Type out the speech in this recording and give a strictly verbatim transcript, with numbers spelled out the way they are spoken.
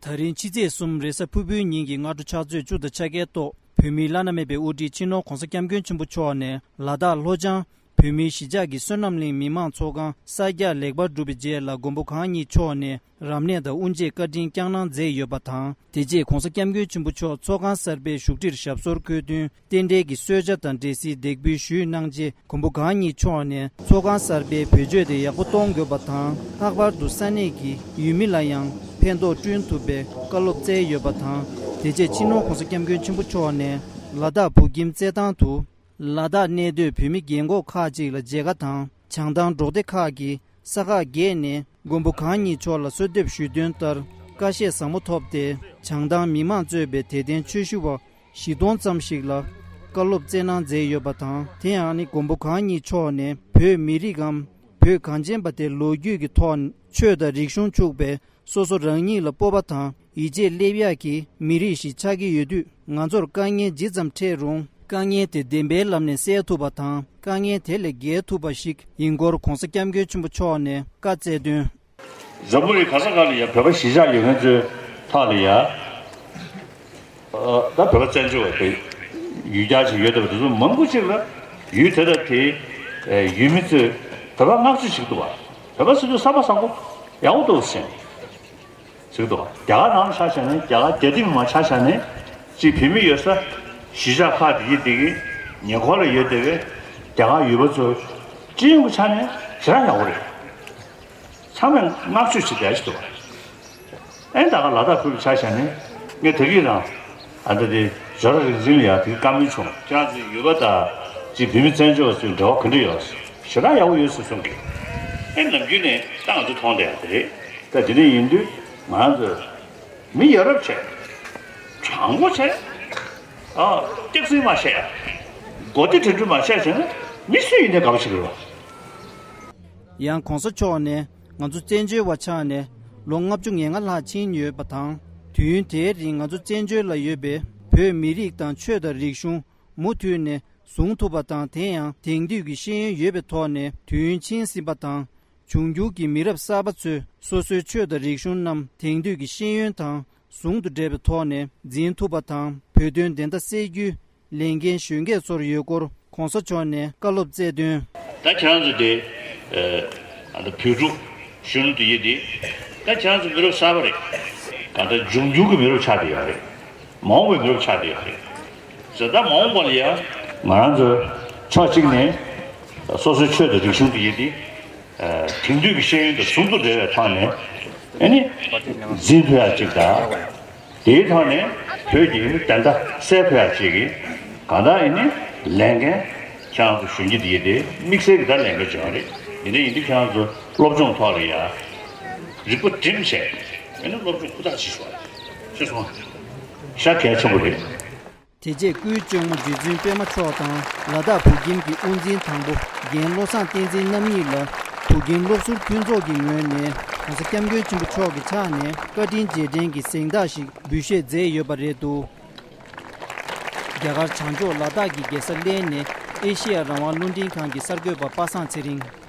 ད་རིང་ཕྱི་ཚེས་གསུམ་རེས་གཟའ་ཕུར་བུའི་ཉིན་གྱི་སྔ་དྲོ་ཕྱག་ཚོད་བཅུ་དང་ཕྱེད་ཀའི་ཐོག་བོད་མིའི་བླ་ན་མེད་པའི་དབུ་ཁྲིད་སྤྱི་ནོར་༧གོང་ས་༧སྐྱབས་མགོན་ཆེན་པོ་མཆོག་ནས་ལ་དྭགས་ལྷོ་བྱང་བོད་མིའི་གཞིས་ཆགས་ཀྱི་བསོད་ནམས་གླིང་མི་དམངས་ཚོགས་ཁང་གསར་རྒྱག་ལེགས་པར་གྲུབ་པའི་རྗེས་ལ་མགོན་པོ་གང་ཉིད་མཆོག་ནས་རབ་གནས་དང་དབུ་འབྱེད་བཀའ་དྲིན་བསྐྱངས་གནང་མཛད་ཡོད་པ་དང་། དེ་རྗེས་༧གོང་ས་༧སྐྱབས་མགོན་ཆེན་པོ་མཆོག་ཚོགས་ཁང་གསར་པའི་བཞུགས་ཁྲིར་ཞབས་སོར་འཁོད་དོན། རྟེན་འབྲེལ་གྱི་གསོལ་ཇ་དང་འབྲེལ་སའི་འདེགས་འབུལ་ཞུས་གནང་རྗེས། མགོན་པོ་གང་ཉིད་མཆོག་ནས་ཚོགས་ཁང་གསར་པའི་བེད་སྤྱོད་དེ་ཡག་པོ་གཏོང་དགོས་པ་དང་། ལྷག་པར་དུ་ས་གནས་ཀྱི་ཡུལ་མི་ལ་ཡང་ཕན་ཐོགས་བསྐྲུན་ཐུབ་པའི་བཀའ་སློབ་སྩལ་ཡོད་པ་དང་། དེ་རྗེས་སྤྱི་ནོར་༧གོང་ས་༧སྐྱབས་མགོན་ཆེན་པོ་མཆོག་ནས་ལ་དྭགས་བོད་ཁྱིམ་རྩེད་ཐང་དུ། ལ་དྭགས་གནས་སྡོད་བོད་མི་རྒན་འཁོགས་ཁག་ཅིག་ལ་མཇལ་ཁ་དང་བྱང་ཐང་འབྲོག་སྡེ་ཁག་གི་ས་ཁག་བརྒྱད་ནས་མགོན་པོ་གང་ཉིད་མཆོག་ལ་གསོལ་འདེབས་ཞུས་དོན་ལྟར། ཀ་ཤས་ཟབ་མོ་ཐོབ་སྟེ། བྱང་ཐང་མི་མང་གཙོས་པའི་དད་ལྡན་ཆོས་ཞུ་བ་བཞི་སྟོང་ཙམ་ཞིག་ལ་བཀའ་སློབ་སྩལ་གནང་མཛད་ཡོད་པ་དང་། དེ་ཡང་ནི་མགོན་པོ་གང་ཉིད་མཆོག་ནས་བོད་མི་རིགས་སམ་བོད་གངས་ཅན་པ་དེ་ལོ་རྒྱུས་ཀྱི་ཐོག་ཆོས་དང་རིག་གཞུང་ཕྱུག་པའི་སོ་སོ་རང་ཉིད་ལ་སྤོབས་པ་དང་ཡིད་ཆེས་སླེབས་ཡག་གི་མི་རིགས་ཤིག་ཆགས་ཀྱི་ཡོད་དུས། ང་ཚོར་དཀའ་ངལ་ཇི་ཙམ་འཕྲད་རུང་། དཀའ་ངལ་དེ་བདེན་པའི་ལམ་ནས་སེལ་ཐུབ་པ་དང་། དཀའ་ངལ་དེ་ལས་རྒྱལ་ཐུབ་པ་ཞིག་ཡིན་སྐོར་༧གོང་ས་༧སྐྱབས་མགོན་ཆེན་པོ་མཆོག་ནས་བཀའ་སྩལ་དོན། འཛམ་བུ་གླིང་ག་ས་ག་ལ་ཡང་བོད་པ་གཞིས་ཆགས་ཡོད་མཁན་ཚོའི་ཐོག་ལ་ཡང་། ད་བོད་པ་བཙན་བྱོལ་བ་དེ་ཡུལ་གྱར་ཞིག་ཡོད་བསྡད་པ་དེ་ཚོ་མང་པོ་ཅིག་ལ་ཡུལ་དེ་དང་དེའི་ཡུལ་མི་ཚོས་བོད་པ་བསྔགས་བརྗོད་བྱེད་ཀྱི་འདུག་བ། བོད་པ་སུ་ཚོད་བསམ་པ་བཟང་པོ་ཡག་པོ་འདུག་ཟེར་ཟེར་གྱི་འདུག་བ། རྒྱ་གར་ནང་ལ་ཆ་བཞག་ནས་རྒྱ་གར་རྒྱ་ཁྱིམ་མ་ཆ་བཞག་ནས་ཅིག་བོད་མི་ཡོད་ས་གཞིས་ཆགས་ཁག་དེ་གི་དེ་གི་ཉེ་འཁོར་ལ་ཡོད་བསྡད་པའི་རྒྱ་གར་ཡུལ་པ་ཚོ་སྤྱི་ཡོངས་ཀྱི་ཆ་ནས་ཞེ་དྲག་ཡག་པོ་རེད། ཚང་མས་བསྔགས་བརྗོད་བྱེད་བསྡད་ཀྱི་འདུག་བ། ཨེ་ད་ག་ལ་དྭགས་ཁུལ་ལ་ཆ་བཞག་ནས་ངས་ད་གིན་རང་ཨ་ད་དེ་ཇོ་ར་རིག་འཛིན་ལ་ཡང་དེ་བཀའ་མོལ་བྱུང་། ཁྱེད་རང་ཚོའི་ཡུལ་པ་དང་ཅིག་བོད་མི་བཙན་བྱོལ་བ་ཚོའི་འབྲེལ་བ་ག་འདྲ་ཡོད། ཞེ་དྲག་ཡག་པོ་ཡོད་ཟེར་གསུང་གི། ཨེ་ནམ་རྒྱུན་ནས་ད་ང་ཚོ་མཐོང་བསྡད་ཡག་དེ་རེད། ད་དེ་འདྲ་ཡིན་དུས་ང་རང་ཚོ་མི་ཡ་རབས་བྱས། དྲང་པོ་བྱས། ཨ་སྐྱག་རྫུན་མ་བཤད། མགོ་བདེ་དྲན་འཕྲུལ་མ་བཤད་བྱས་ན་མི་སུ་ཡིན་ནའི་དགའ་པོ་བྱེད་ཀྱི་རེད་བ། ཡང་གོང་ས་མཆོག་ནས་ང་ཚོ་བཙན་བྱོལ་བ་ཆགས་ནས་ལོ་ལྔ་བཅུ་ང་ལྔ་ལྷག་ཕྱིན་ཡོད་པ་དང་། དུས་ཡུན་དེའི་རིང་ང་ཚོ་བཙན་བྱོལ་ལ་ཡོད་པའི་བོད་མི་རིགས་དང་ཆོས་དང་རིག་གཞུང་མུ་མཐུད་ནས་བཟུང་ཐུབ་པ་དང་། དེ་ཡང་དེང་དུས་ཀྱི་ཤེས་ཡོན་ཡོད་པའི་ཐོག་ནས་དུས་ཡུན་ཕྱིན་ཟིན་པ་དང་། འབྱུང་འགྱུར་གྱི་མི་རབས་གསར་པ་ཚོས་སོ་སོའི་ཆོས་དང་རིག་གཞུང་རྣམས་དེང་དུས་ཀྱི་ཤེས་ཡོན་དང་ཟུང་དུ་འབྲེལ་བའི་ཐོག་ནས་འཛིན་ཐུབ་པ་དང་། བོད་དོན་བདེན་མཐའ་གསལ་རྒྱུའི་ལས་འགན་གཞོན་སྐྱེས་ཚོར་ཡོད་སྐོར་གོང་ས་མཆོག་ནས་བཀའ་སློབ་སྩལ་དོན། ད་ཁྱེད་རང་ཚོ་དེ་ཨ་ད་བོད་ཕྲུག་གཞོན་ནུ་དེ་ཡིན་དེ། ད་ཁྱེད་རང་ཚོ་མི་རབས་གསར་པ་རེད། ད་ལྟ་འབྱུང་འགྱུར་གྱི་མི་རབས་ཆགས་བསྡད་ཡོད་རེད། མ་འོངས་པའི་མི་རབས་ཆགས་བསྡད་ཡོད་རེད། ཟེར་ད་མ་འོངས་པ་ལ་ཡང་ང་རང་ཚོ་ཕྱོགས་གཅིག་ནས་སོ་སོའི་ཆོས་དང་རིག་གཞུང་དེ་ཡིན་དེ། དེང་དུས་ཀྱི་ཤེས་ཡོན་དང་ཟུང་དུ་འབྲེལ་བའི་ཐོག་ནས་ཨ་ནི་འཛིན་ཐུབ་ཡག་ཅིག་དང་། དེའི་ཐོག་ནས་བོད་ཀྱི་ཨ་ནི་བདེན་མཐའ་གསལ་ཐུབ་ཡག་ཅིག་གི་གང་ལྟར་ཨ་ནི་ལས་འགན་ཁྱེད་རང་ཚོ་གཞོན་སྐྱེས་དེ་ཡིན་དེ་དམིགས་བསལ་གྱི་ད་ལས་འགན་བྱུང་བ་རེད། ཡིན་ནའི་ཡིན་དུས་ཁྱེད་རང་ཚོ་སློབ་སྦྱོང་ཐོག་ལ་ཡང་རིག་པ་སྒྲིམ་བྱས་ཨ་ནི་སློབ་སྦྱོང་ཧུར་ཐག་བྱེད་ཤོག་ཤེས་སོང་ང་། ཤ་གལ་ཆེན་པོ་རེད། དེ་རྗེས་སྐུའི་གཅུང་མོ་རྗེ་བཙུན་པད་མ་མཆོག་དང་ལ་དྭགས་བོད་ཁྱིམ་གྱི་དབུ་འཛིན་དང་པོ་རྒན་བློ་བཟང་བསྟན་འཛིན་རྣམ་གཉིས་ལ་བོད་ཁྱིམ་སློབ་ཟུར་ཕུན་ཚོགས་ཀྱི་ངོས་ནས་༧གོང་ས་༧སྐྱབས་མགོན་ཆེན་པོ་མཆོག་གི་ཕྱག་ནས་བཀའ་དྲིན་རྗེས་དྲན་གྱི་གཟེངས་རྟགས་ཤིག་འབུལ་བཞེས་མཛད་ཡོད་པ་རེད་འདུག་རྒྱ་གར་བྱང་ཕྱོགས་ལ་དྭགས་ཀྱི་རྒྱལ་ས་གླེ་ནས་ཨེ་ཤེ་ཡ་རང་དབང་རླུང་འཕྲིན་ཁང་གི་གསར་འགོད་པ་པ་སངས་ཚེ་རིང་།